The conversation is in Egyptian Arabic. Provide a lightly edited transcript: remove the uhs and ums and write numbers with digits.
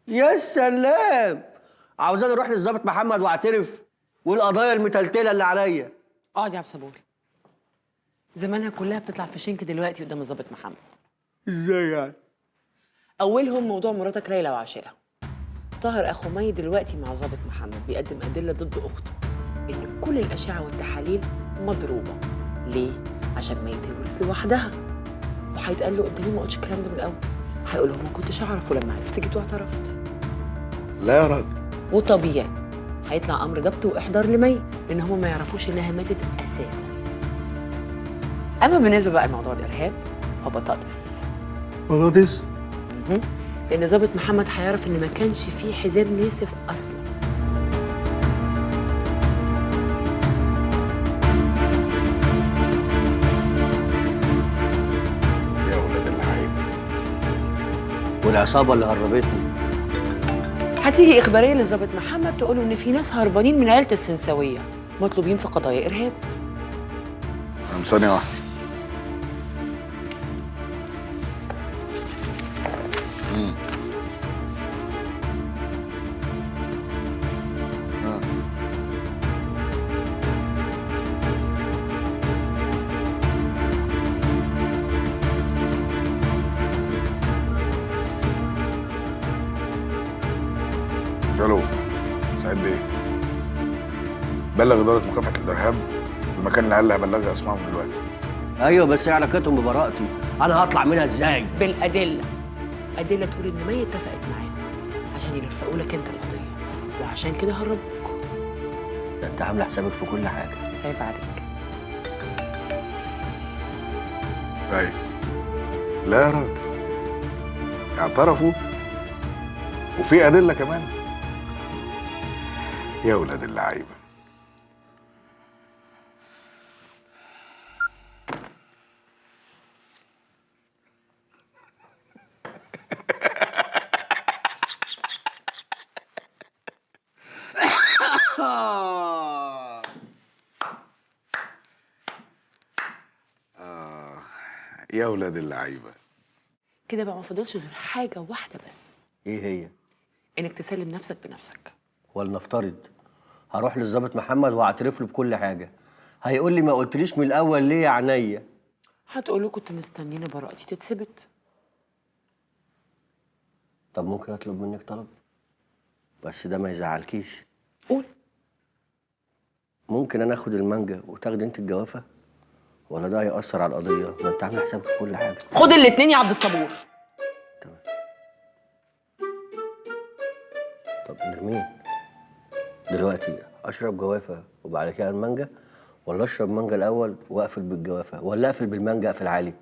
يا سلام، عاوزاني اروح للظابط محمد واعترف والقضايا المتلتله اللي عليا؟ اقعد يا عبد الصبور، زمانها كلها بتطلع في شنك دلوقتي قدام الظابط محمد. ازاي يعني؟ اولهم موضوع مراتك ليلى وعشائها. طاهر اخو مي دلوقتي مع ظابط محمد بيقدم ادلة ضد اخته ان كل الاشعة والتحاليل مضروبة. ليه؟ عشان مي تورث لوحدها. وهيتقال له انت ليه ما قلتش الكلام ده من الاول؟ هيقول لهم ما كنتش اعرف، ولما عرفت جيت واعترفت. لا يا راجل. وطبيعي هيطلع امر ضبط واحضار لمي، لان هم ما يعرفوش انها ماتت اساسا. اما بالنسبة بقى لموضوع الارهاب فبطاطس. بطاطس؟ لان ظابط محمد هيعرف ان ما كانش فيه حزام ناسف اصلا. يا ولاد اللعيبة. والعصابه اللي هربتني. هتيجي اخبارية للظابط محمد تقوله ان في ناس هربانين من عيله السنساويه مطلوبين في قضايا ارهاب. ثانية واحدة. الو سعيد بيه، بلغ إدارة مكافحة الإرهاب بمكان العيال اللي هبلغها اسمائهم دلوقتي. ايوه بس ايه علاقتهم ببراءتي؟ انا هطلع منها ازاي؟ بالادلة. ادلة تقول ان مي اتفقت معاهم عشان يلفقوا لك انت القضية، وعشان كده هربوك. ده انت عامله حسابك في كل حاجة. عيب عليك. ايوه. لا يا راجل، اعترفوا وفي أدلة كمان. يا ولاد اللعيبة. يا ولاد اللعيبة. كده بقى ما فاضلش غير حاجة واحدة بس. ايه هي؟ انك تسلم نفسك بنفسك. ولنفترض هروح للظابط محمد واعترف له بكل حاجة، هيقول لي ما قلتليش من الاول ليه يا عينيا؟ هتقول له كنت مستنينه براءتي تتثبت. طب ممكن اطلب منك طلب؟ بس ده ما يزعلكيش. قول. ممكن انا اخد المانجا وتاخدي انت الجوافه؟ ولا ده هيأثر على القضية؟ ما انت عامله حسابك في كل حاجة. خد الاتنين يا عبد الصبور. تمام. طب نرمين، دلوقتي اشرب جوافه وبعد كده المانجا، ولا اشرب مانجا الاول واقفل بالجوافه، ولا اقفل بالمانجا اقفل عالي؟